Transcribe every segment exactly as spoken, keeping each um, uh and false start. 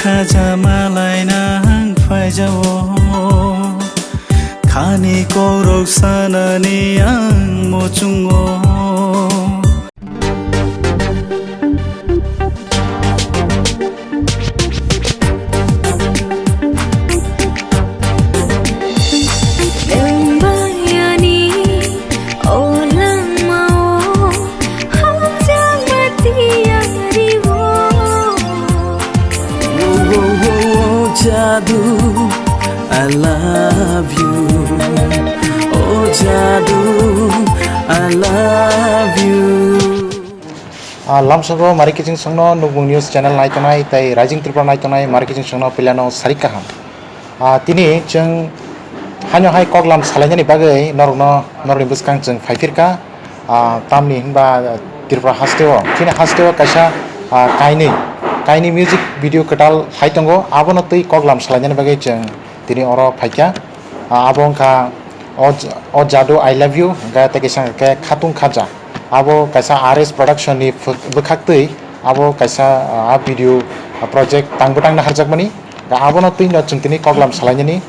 Raja malaina ang phaijao, khani korok sanani ang muchungo. Tengbayani o langmao hapjak matiya riwo. Oh, oh, oh, oh, Jadu, I love you. Oh, Jadu, I love you. Ah, lamsogo Mari Kiching Songno Nukmung News Channel naitonai tei Rising Tripura naitonai Mari Kiching Songno pilano sarik kaham. Ah, tini chwng haino hai koklam salainani bagwi norokno, norokni bwskang chwng phaipirkha. Ah, tamni hinba Tripura hasteo, chini hasteo kaisa, ah, kainwi, kainwi music video kwtal hai tongo, abono twi koklam salainani bagwi chwng tini oro phaikha. Ah, abo wngkha o, o Jadu I love you, hwnkhe tei kaisa hwnkhe Khatung Khaja. Abo kaisa R S Production ni bwkhak twi abo kaisa, ah, video, ah, project tangbo tangna harjakmani. Da abono twino chwng tini koklam salainani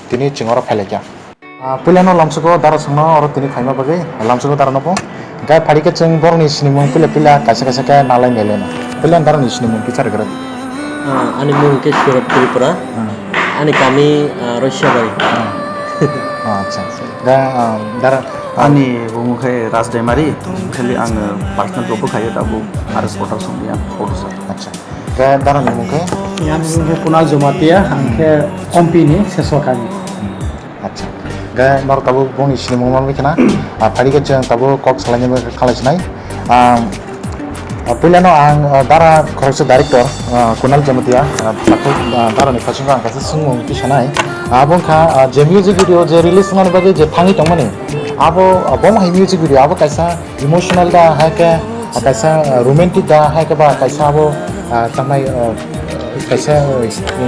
tini chwng oro phailaikha. Ah, puilano lamsugo dara songno oro tini phaima bagwi lamsugo dara nobo. Gai phaikhe chwng borokni sinimung puila puila kaisa kaisa khe nalai nai leno. Puila darani sinimung kisa rwgwrwk. Ah, ani mung khe Surab Tripura. Hmm. Ani kami, ah, Roisabari. Hmm. Oh, acha. Da, ah, dara, ah, ani bumung khe Raj Daimari, actually ang personal job bo khaio, tabuk R S Production ni ang producer. Acha. Da, darani mung khe? Yang mung khe Kunal Jamatia, ang khe Ompi ni Seswa kami. Acha. Ga norok tabuk bongni sinimung manwi khna. Ah, phaikhe chwng tabuk kok salainani khalai sinai. Ah, ah, puilano ang, ah, dara khoroksa director, ah, Kunal Jamatia, ah, takhuk, ah, darani khasukno ang kaisa swngmung twi sanai. Abo wngkha, ah, je music video je release wngnani bagwi je thangwi tongmani. Abo, ah, bomo hai music video abo kaisa emotional da hai khe, ah, kaisa, ah, romantic da hai khe ba kaisa abo, ah, tamai, ah, kaisa, ah,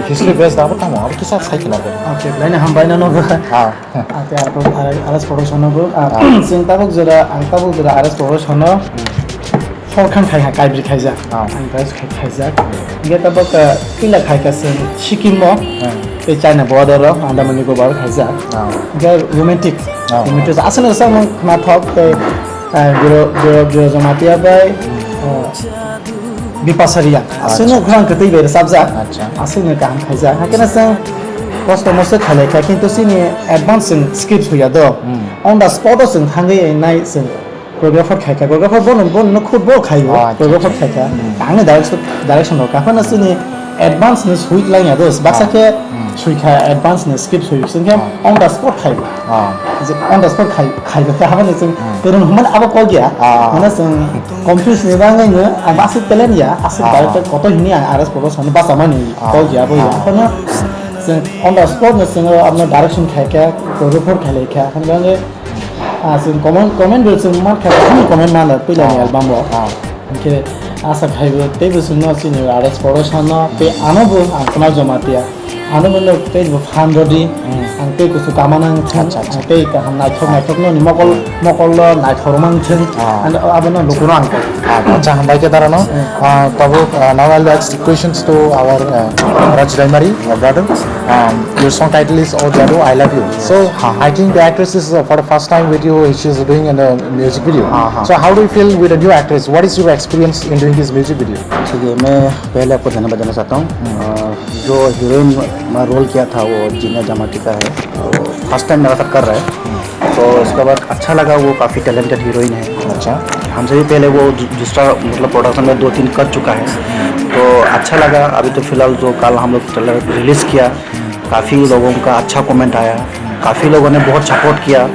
history based da abo tamo abo kisa sai khna rwgwi. Okay, belai no hambai nono. Ah. Ate R S Production no bo, ah, chwng tabuk jora, ang tabuk jora R S Production no hor khan khai ha, kaibri khaijak. Ah. Ang tabuk khai, khaijak. Hingke tabuk, ah, pila khai ka chwng Sikkim o, tei China border o, Andaman Nicobar khaijak. Ah. Hingke romantic, ah, romantic. Aswk no samung khna thok tei, ah, Biro, Biro, Biro Jamatia bai, ah, Bipasha Reang. Aswkno khorang kwtwi bai rwchapjak. Acha. Aswkno kaham khaijak. Hakhe no chwng kosto mosto khailai kha, kintu chini advance chwng script huya do. Hmm. On the spot o chwng thangwi nai chwng choreographer khai kha. Choreographer bono, bono khud bo khai o. Acha, choreographer acha. Khai kha. Hmm. Ang ni direction, direction rok kha. Phano chini advance ni sui lang ya do. Baksa khe sui kha advance ni script sui. Chwng khe on the spot khai o. Ah. Je on the spot khai, khai kha. Habo ni chwng kwrwng hwnmani abo kok ya. Ah. Mane chwng confuse ni bagwi no, ang aswk talent ya, aswk director kotor hwnwi ang R S Production no bachamani kok ya, abo ya. Kono chwng on the spot no chwng abono direction khai kha, choreographer khai lai kha. Hwnba hwnwi, ah, chwng comment, comment bo chwng man kha, comment man puila ni album o. Ah. Hwnkhe asa khai bo tei bo chwngno chini R S Production no tei ano bo ang Kunal Jamatia. Ano bono tei bo phan rodi, ang tei kusu kama nang thung, acha, acha, ang tei kaham naithok naithok no ni mokol, mokol lo naithok mang thung, ano abono luku rang. Ah, acha, hambai khe darano. Ah, tabuk, ah, now I'll ask questions to our, uh, Raj Daimari, our brother. Um, your song title is Oh Jadu, I Love You. So, I think the actress is, uh, for the first time with you, she is doing in the music video. So, how do you feel with a new actress? What is your experience in doing this music video? ठीक है, मैं पहले आपको धन्यवाद देना चाहता हूँ। अ, जो हीरोइन में रोल किया था, वो जीना जमाटी का है, तो फर्स्ट टाइम मेरे साथ कर रहा है। तो उसके बाद अच्छा लगा, वो काफ़ी टैलेंटेड हीरोइन है। अच्छा। हमसे भी पहले वो दू-, दूसरा, मतलब, प्रोडक्शन में दो तीन कर चुका है, तो अच्छा लगा। अभी तो फिलहाल जो कल हम लोग ट्रेलर रिलीज़ किया, काफ़ी लोगों का अच्छा कमेंट आया, काफ़ी लोगों ने बहुत सपोर्ट किया,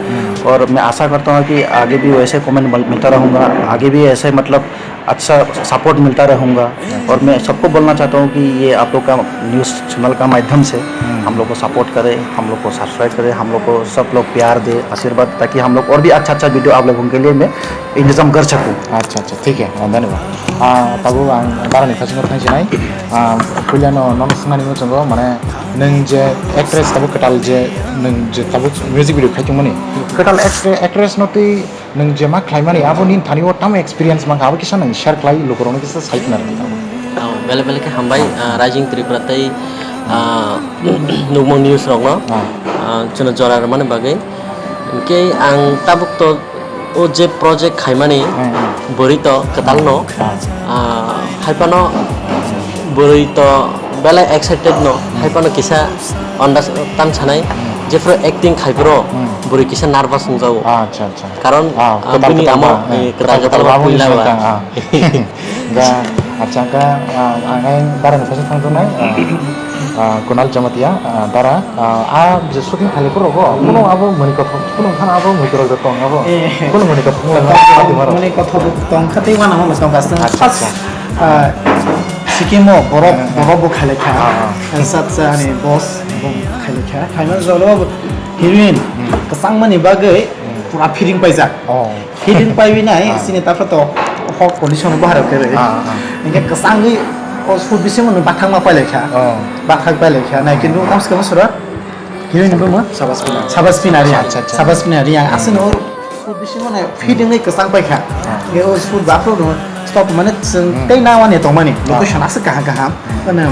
और मैं आशा करता हूँ कि आगे भी वैसे कमेंट मिल-, मिलता रहूँगा, आगे भी ऐसे, मतलब, अच्छा सपोर्ट मिलता रहूँगा। और मैं सबको बोलना चाहता हूँ कि ये आप लोग का न्यूज़ चैनल का माध्यम से हम लोग को सपोर्ट करें, हम लोग को सब्सक्राइब करें, हम लोग को सब लोग प्यार दे, आशीर्वाद, ताकि हम लोग और भी अच्छा अच्छा वीडियो आप लोगों के लिए मैं इंतजाम कर सकूँ। Acha, acha, thik hai, ah, dhanyabad. Ah, tabuk ang darani khasingno thangsinai. Ah, puilano nono swngnani muchungo, mane, nwng je actress tabuk kwtal je, nwng je tabuk music video khai tongmani, kwtal actre-, actress no twi nwng je ma khlaimani, abo nini thani o tamo experience mankha, abo kisa nwng share khlai, lukurokno kisa sai khna rwdi tabuk. Oh, belai belai khe hambai, ah, Rising Tripura tei, ah, nukmung news rokno, ah, chwngno jora rwmani bagwi. Hinkhe ang tabuk to o je project khaimani, hmm, bwrwi to kwtalno, ah, haiphano bwrwi to belai excited no, haiphano kisa understand sanai, jephru acting khaiphuru bwrwi kisa nervous wngjago. Acha, acha. Karon, ah, ah, kwtal bini kwtal amo, ba, eh, eh, kwtal kwtal kwtal kwtal ba ba wngwi puila ba. Sangkang, ah. Da, acha, ka, ah, ang, ang dara ni phaisa thang tongnai, ah, ah, Kunal Jamatia, ah, dara, ah, ah, je shooting khali kuro go, kuno abo mani kothok, kuno khan abo mui kuro tong abo, eh, kuno mani kothok mula tong abo maro. Mani kothok tong kha tei wana mano tong ka sna. Acha, first, acha. Ah, Sikkim o borok, eh, eh, borok bo khali kha, ah, ah, and sat sa ani boss bo khali kha, khaima jolo heroine, hmm, kwchang mani bagwi, hmm, pura feeding paijak. Oh. Healing paiwi nai, ah, sini taphra to hok condition bo harok khe bai. Ah, ah. Hinkhe kwchangwi o sut bisingo no bathakma pailai kha. Oh. Bathak pailai kha. Nai kintu kam se kam sura healing bo mo? Sabas Pinari. Sabas Pinari. Acha, acha. Sabas Pinari yang, hmm, aswk no sut bisingo nai feeling nai kwchang pai kha. Ah. Hinkhe o sut baphro no stop mane chwng, hmm, tei nawani tongmani. Ah. Location aswk kaham kaham. Mane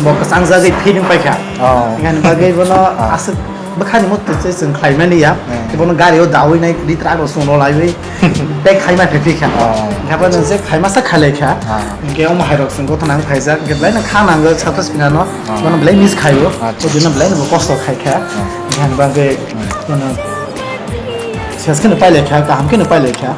bo kwchang jagwi feeling pai kha. Oh. Hinkhe bagwi bono, ah, aswk bwkhani mo twi se chwng khlai mani ya. Hmm. Bono gari o dawi nai di truck rok chwng rw laiwi tei khai ma phi phi kha. Oh. Hinkhe bono je khai masa khalai kha. Ah. Hinkhe omo hai rok chwng gotho nang khaijak, hinkhe belai no kha nango Sabas Pinari no. Ah. Bono belai miss khaio. Acha. O dino belai no bo kosto khai kha. Ah. Hinkhe bagwi, hmm, bono ses kheno pailai kha, kaham kheno pailai kha.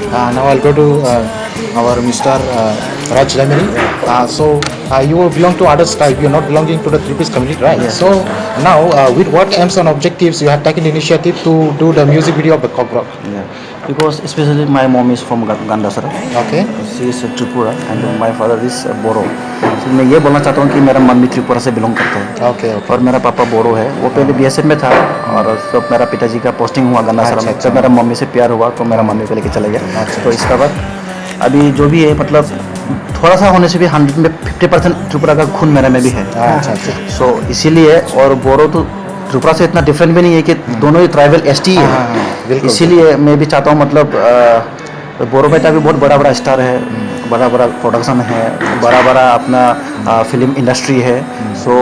Uh, now I'll go to, uh, our Mister, uh, Raj Lamiri. Uh, so, uh, you belong to others tribe. You're not belonging to the Tripis community, right? Yeah. So, now, uh, with what aims and objectives you have taken the initiative to do the music video of the Kokborok? Yeah. Because especially my mom is from Ga-, Gandasara. Okay. She is a Tripura and my father is a Boro. So मैं ये बोलना चाहता हूँ कि मेरा मम्मी त्रिपुरा से बिलोंग करता है। Okay, okay. और मेरा पापा बोरो है, वो पहले बीएसएफ में था और जब मेरा पिताजी का पोस्टिंग हुआ गंडासरा में, अच्छा, तब मेरा मम्मी से प्यार हुआ तो मेरा मम्मी को लेके चला गया। अच्छा। तो इसके बाद अभी जो भी है, मतलब, थोड़ा सा होने से भी हंड्रेड में फिफ्टी परसेंट त्रिपुरा का खून मेरा में भी है। अच्छा, अच्छा। सो इसीलिए, और बोरो तो त्रिपुरा से इतना डिफरेंट भी नहीं है कि दोनों ही ट्राइबल एसटी ही है। हाँ, हाँ, हाँ, बिल्कुल, इसीलिए मैं भी चाहता हूँ, मतलब, अ, तो बोरो बेटा भी बहुत बड़ा बड़ा स्टार है, हम्म। बड़ा बड़ा प्रोडक्शन है, बड़ा बड़ा अपना, आ, फिल्म इंडस्ट्री है। हम्म। सो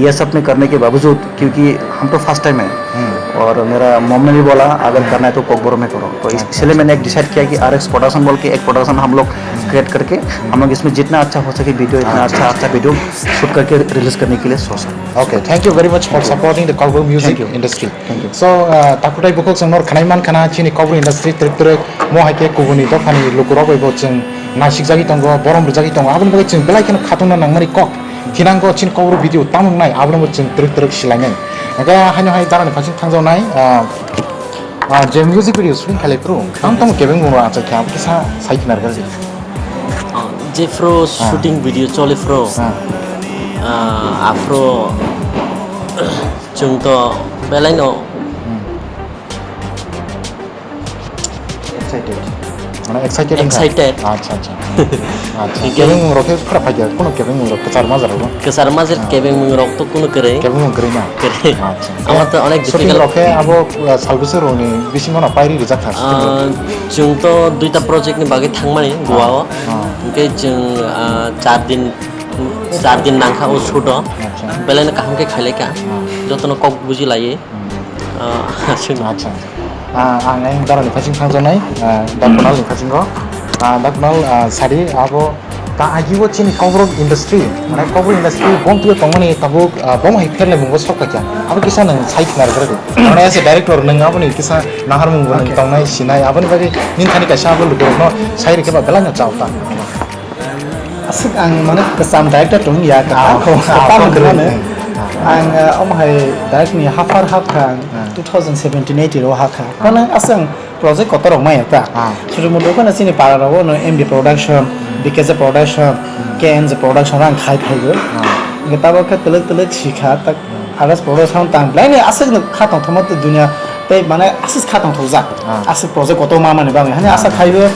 ये सब में करने के बावजूद, क्योंकि हम तो फर्स्ट टाइम है, हम्म। और मेरा मॉम ने भी बोला, अगर करना है तो कोकबोरो में करो। तो इस-, अच्छा, इसलिए अच्छा। मैंने एक डिसाइड किया कि आरएक्स प्रोडक्शन बोल के एक प्रोडक्शन हम लोग हम्म। क्रिएट करके, हम्म। हम लोग इसमें जितना अच्छा हो सके वीडियो, इतना हाँ। अच्छा, अच्छा वीडियो शूट करके रिलीज करने के लिए सोचा। Okay, thank you very much for supporting the Kokborok music industry. Thank you. So, uh, takutai bukhuk chwng nor khanai man khana chini Kokborok industry twrwk twrwk mo hai khe kubuni dophani lukurok bai bo chwng naisik jagwi tongo, borom rwjagwi tongo, aboni bagwi chwng belai kheno khatungna nangmani kok thinango chini Kokborok video tamo wngnai abono bo chwng twrwk twrwk silainai. Hwnkhe haino hai darani phasing thangjaknai, uh, uh, je music video shooting khalai phuru tamo tamo kebeng bumrok achai khe abo kisa sai khna rwkha. Oh, jephru shooting video choli phru, ah, aphru chwng to belai no excited. Mane excited wngkha? Excited. Acha, acha. Acha. Kebeng mung rok khe khara phaikha, kono kebeng mung rok kwchar majra rok. Kwchar majra kebeng mung rok to kono kwrwi. Kebeng mung kwrwi na? Kwrwi. Acha. Ama to onek shooting difficult. Rok khe abo, uh, salbwswk rok ni bisingo no pairi rijak kha shooting rok. Ah, chwng to duita project ni bagwi thangmani Goa o. Ah. Hwnkhe chwng, ah, char din, char din nangkha o shoot o. Acha. Belai no kaham khe khailai kha. Ah. Jotono kok buji laiwi. Hmm. Ah, aswk. Acha. Ah, ang ayang darani phasing thangjaknai, ah, Dakunal ni phasingo. Ah, Dakunal, ah, sadi abo ta agi o chini Kokborok industry, mane Kokborok industry bom twi tongmani tabuk, ah, bom hai pherle mungo sok kha. Abo kisa nang sai khna rwgwrwdi. Mane as a director nang aboni kisa naharmung bo nang tongnai sinai aboni bagwi nini thani kaisa abo lukurokno sai rwkhe ba belai no chao ta. Aswk ang mane kwcham director tong ya, kwtal kwtal kwrwi, kwtal kwrwi, mane. Ang, eh, omo hai direct ni hafar hap kha ang, two thousand seventeen eighteen ro ha kha. Kono aswk project kotor rok maya ta. Suri mundo kono chini para rogo no M D Production, B K J Production, K N J Production rang khai phaigo. Ge tabo khe telek telek sikha tak Agas poro sound tang belai ni aswk no kha tongthokma tei dunia tei mane aswk kha tongthokjak. Ah. Aswk project kotor ma mani bagwi. Hani asa khaibo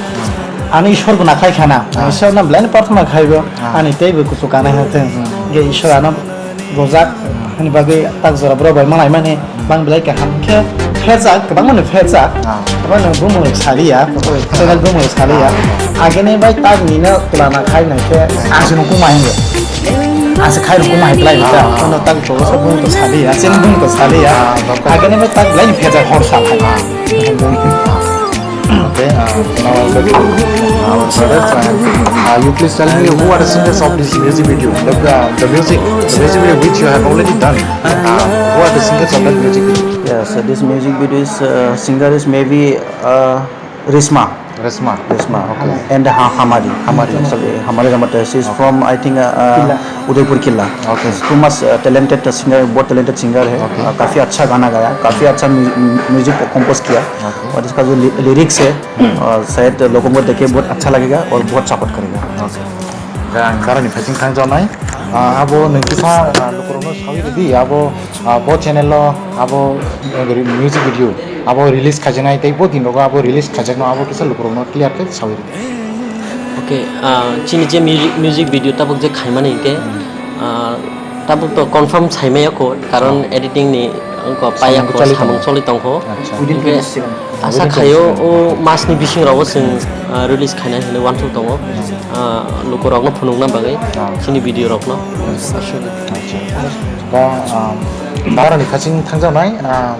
ani Ishwar bo nakhai khana. Ah. Ishwar no belai ni prarthana khaibo. Ah. Ani tei bo kuchuk kanai ha thwng. Hmm. Ge Ishwar ano rojak hani bagwi tak jora borok bai malai mani bang belai kaham khe. Phejak, kwbangma no phejak. Ah. Kwbangma no bumung rok saliya, channel bumung rok saliya. Ah. Agene bai tak nino twlana khai nai khe, ah, ang se nung kuma hingo. Ang se khai rung kuma hai klai ta. Ah. Kono tak to sa bumung to saliya, channel bumung to saliya. Ah, doktor. Agene bai tak lai phejak hor sal hai. Ah. Okay, uh, now I'll go to, uh, our brothers, and, uh, you please tell me who are the singers of this music video? The, uh, the music, the music video which you have already done. Uh, who are the singers of that music video? Yes, so this music video is, uh, singer is maybe, uh, Rishma. Rishma. Rishma, okay. And Ha-, Hamari. Hamari. Sorry, Hamari Jamatia. She is from, I think, uh, uh, Killa. Udaipur Killa. Okay. Too much, uh, talented singer, बहुत talented singer है। Okay. Uh, काफ़ी अच्छा गाना गाया, काफ़ी अच्छा mu-, music compose किया। Okay. और इसका जो लि-, लिरिक्स है, हम्म। Uh, शायद लोगों को देख के बहुत अच्छा लगेगा और बहुत सपोर्ट करेगा। Okay. Ang darani phaising thangjaknai. Ah, abo nung kisa, ah, lukurokno sawi rwdi, abo, ah, bo channel o abo, eh, music video abo release khaijaknai tei bo din rogo abo release khaijakno abo kisa lukurokno clear khe sawi rwdi. Okay, ah, chini je music, music video tabuk je khaimani hinkhe, ah, tabuk to confirm saimaya kho, karon editing ni wngkha paya kho, samung choli tongkho. Acha. Hinkhe asa khaio o mas ni bising rogo chwng, ah, release khainai hinwi uansuk tongo. Ah, lukurokno phunukna bagwi chini video rokno. Acha. Da, ah, darani phaising thangjaknai, ah,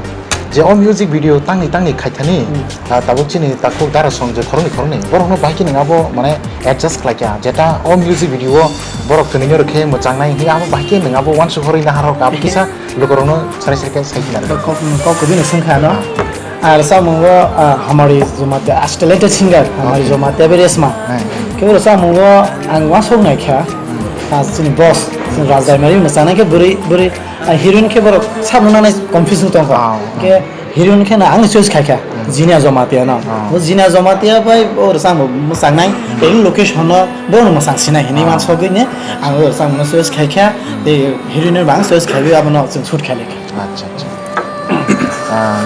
je o music video tangni tangni khaithani, ah, tabuk chini takhuk dara song je khoroknwi khoroknwi borokno bahai khe nwng abo mane adjust khlaikha, jeta o music video o borok twnwino rwkhe mwchangnai hinwi abo bahai khe nwng abo uansuk horwi naharok abo kisa lukurokno sarai sarai khe sai khna rwkha. Kok, kok kwbwino swngkha ano. Ar samungo, ah, Hamari Jamatia, as talented singer, Hamari Jamatia bai Reshma. Kebo samungo ang uansuk naikha, ah, chini boss, chini Rajdaimari mwchanai khe bwrwi, bwrwi, ah, heroine khe borok samung nanai confuse tongkha. Khe heroine khe no ang choice khaikha, Jinia Jamatia no. O Jinia Jamatia bai o rwchapmung mwchangnai, tei location no bono mwchang sinai hinwi mansogwi ne ang o rwchapmung no choice khaikha, tei heroine no bo ang choice khaiwi abono chwng shoot khailai kha. Acha, acha. Ah,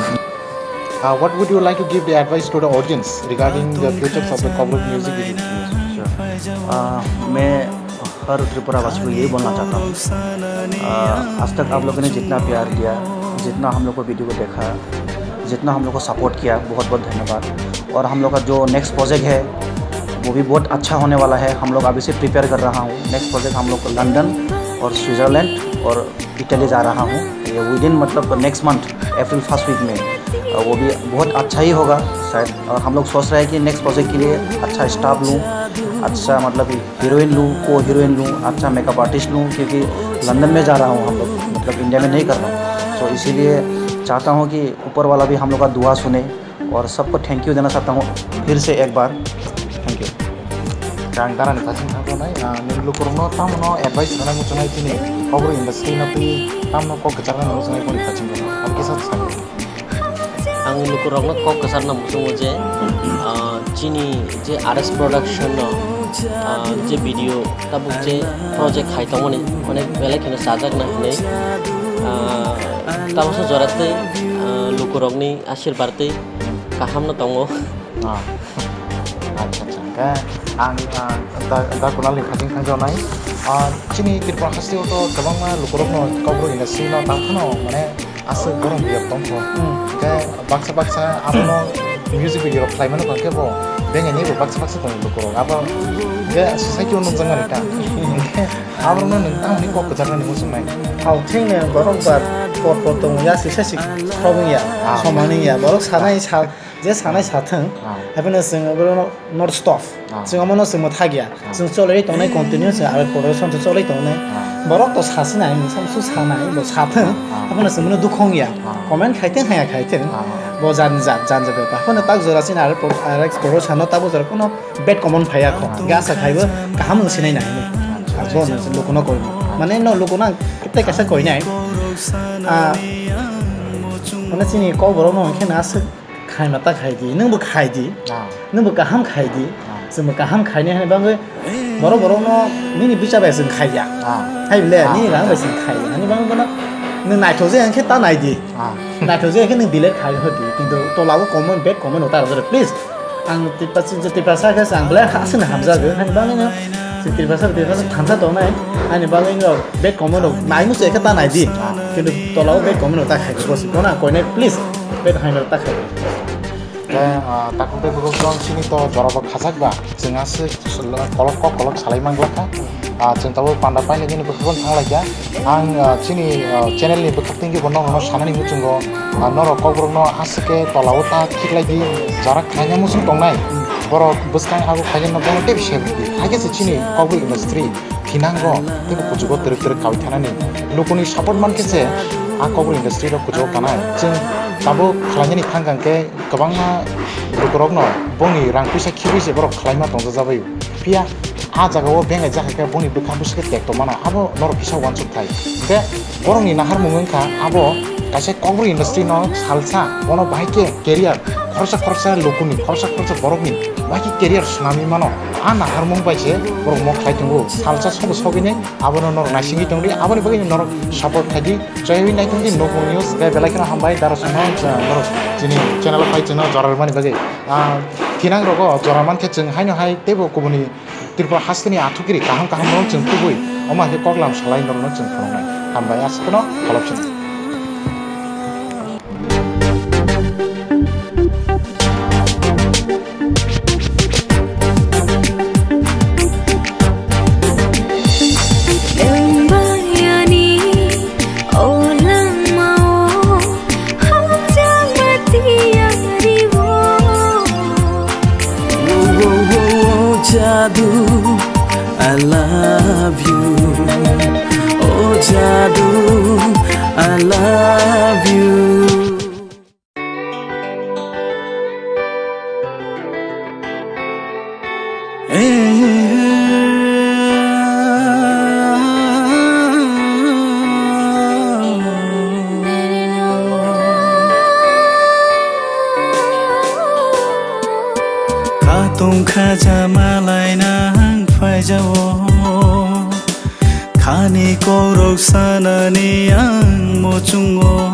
ah, what would you like to give the advice to the audience regarding the futures of the Kokborok music video? Sure. Ah, मैं हर त्रिपुरा वासी को यही बोलना चाहता हूँ। अ, आज तक आप लोगों ने जितना प्यार दिया, जितना हम लोग को वीडियो को देखा, जितना हम लोग को सपोर्ट किया, बहुत बहुत धन्यवाद। और हम लोग का जो नेक्स्ट प्रोजेक्ट है, वो भी बहुत अच्छा होने वाला है। हम लोग अभी से प्रिपेयर कर रहा हूँ। नेक्स्ट प्रोजेक्ट हम लोग को लंदन और स्विट्जरलैंड और इटली जा रहा हूँ। ये विदिन, मतलब, next month, April first week में, अ, वो भी बहुत अच्छा ही होगा शायद। और हम लोग सोच रहे हैं कि नेक्स्ट प्रोजेक्ट के लिए अच्छा स्टाफ लूँ, अच्छा, मतलब, हीरोइन लूँ, को हीरोइन लूँ, अच्छा मेकअप आर्टिस्ट लूँ, क्योंकि लंदन में जा रहा हूँ हम लोग, मतलब, इंडिया में नहीं कर रहा हूँ। तो इसीलिए चाहता हूँ कि ऊपर वाला भी हम लोग का दुआ सुने। और सबको थैंक यू देना चाहता हूँ फिर से एक बार। Thank you. Ang darani phaising thangjaknai, ah, nwng lukurokno tamono advice rwna muchungnai chini Kokborok industry no twi tamono kok kwcharna muchungnai boni phaising rwna. Ang kisa sa. Ang lukurokno kok kwcharna muchungo je, ah, chini je R S production no, ah, je video tabuk je project khai tongmani onek belai kheno chajakna hinwi, ah, tabuksa jora tei, ah, lukurokni asirbar tei kaham no tongo. Ah. Acha, acha. Hwnkhe ang, ah, da, da Kunal ni phaising thangjaknai. Ah, chini Tripura haste o to kwbangma lukurokno Kokborok industry no tangphano mane aswk borom biyap tongkho. Hmm. Hwnkhe baksa baksa abono music video rok khlai mano hwnkhe bo bengeni bo baksa baksa tongo lukurok. Abo hwnkhe society o nukjaknani ta. Hwnkhe aborokno nwng tamoni kok kwcharnani muchungnai. Hao thengni borok ba por por tongo ya sisa sik khrobung ya, ah, somani ya. Borok sanai sa Je sanai sathwng, ah, hapheno chwng abono not stop. Ah. Chwng omono chwng mwthak ya. Ah. Chwng cholwi tongnai continue chwng aro production chwng cholwi tongnai. Ah. Borok to sasinai, sam su sanai, bo sathwng. Ah. Hapheno chwng bono dukhu wng ya. Ah. Comment khaithwng haya khaithwng. Ah. Bo jan jat, jan jat bepar. Hapheno tak jora chini aro pro-, aro production no tabo jora kono bad comment phaiya kho. Ah. Gasa khaibo kaham wng sinai nai. Ah. Bo no lukuno koi. Ah. Mane no lukuno ang tei kaisa koinai. Ah. Mane chini kok borok no hwnkhe na aswk Khaima ta khai di, nwng bo khai di, ah, nwng bo kaham khai di, ah, chwng bo kaham khainai hai bagwi borok borok no nini bicha bai chwng khai ya. Ah. Hai bole, ah, nini rang bai chwng khai ya. Ani bagwi bono nwng naithok je hwnkhe ta nai di. Ah. Naithok je hwnkhe nwng delete khai ho di. Kintu tola o comment, bad comment o ta rw, please. Ang Tiprasa, Tiprasa khe ang belai aswk no hamjago. Hani bagwi no Tiprasa, Tiprasa thansa tongnai. Ani bagwi no bad comment rok nai muchung khe ta nai di. Ah. Kintu tola o bad comment o ta khai di. Bosi bono ang koinai, please. Bed haino ta khai. Ke, ah, takhuk tei bukhuk chwng chini to jorabo khajak ba, chwng aswk kolok kok kolok salai man glak kha. Ah, chwng tabuk panda painai nini bukhuk thang lai kha. Ang, ah, chini, ah, channel ni bukhuk tingki bo norok no sanani muchungo, ah, norok kokborok no aswk khe tola o ta thik lai di, jara khlaina muchung tongnai. Borok bwskang abo khaina no bono tei se hai khe se chini kokborok industry. Thinango tei bo kuchugo twrwk twrwk kawi thanani. Lukuni support mankhe se a kokborok industry rok kuchugo kanai. Chwng tabuk khlainani thang kang khe kwbangma lukurokno bongni rang puisa khibi se borok khlaima tongjajabaio. Phiya a jagao bengai jakha khe bongni bwkha bwswk khe tek tongmano abo norok kisa uansuk thai. Hwnkhe borokni naharmung wngkha abo kaisa kokborok industry no salsa bono bahai khe career khoroksa khoroksa lukuni khoroksa khoroksa borokni bahai khe career swnamwi mano. A naharmung bai se borok mo khlai tongo. Salsa sobo sogwini abono norok naisingwi tongdi, aboni bagwi norok support khaidi. Joywi naitung di Nukmung News, tei belai kheno hambai dara songno norok chini channel o phai chwngno jora rwmani bagwi. Ah, thinang rogo jora mankhe chwng haino hai teibo kubuni Tripura hasteni athukiri kaham kaham no chwng tubui. Omo hai khe koklam salai norokno chwng phunuknai. Hambai aswkno kholopsino. Jadu, I love you. Oh Jadu, I love you. Khatung khaja malaina ang phaijao. Khani korok sanani ang muchungo.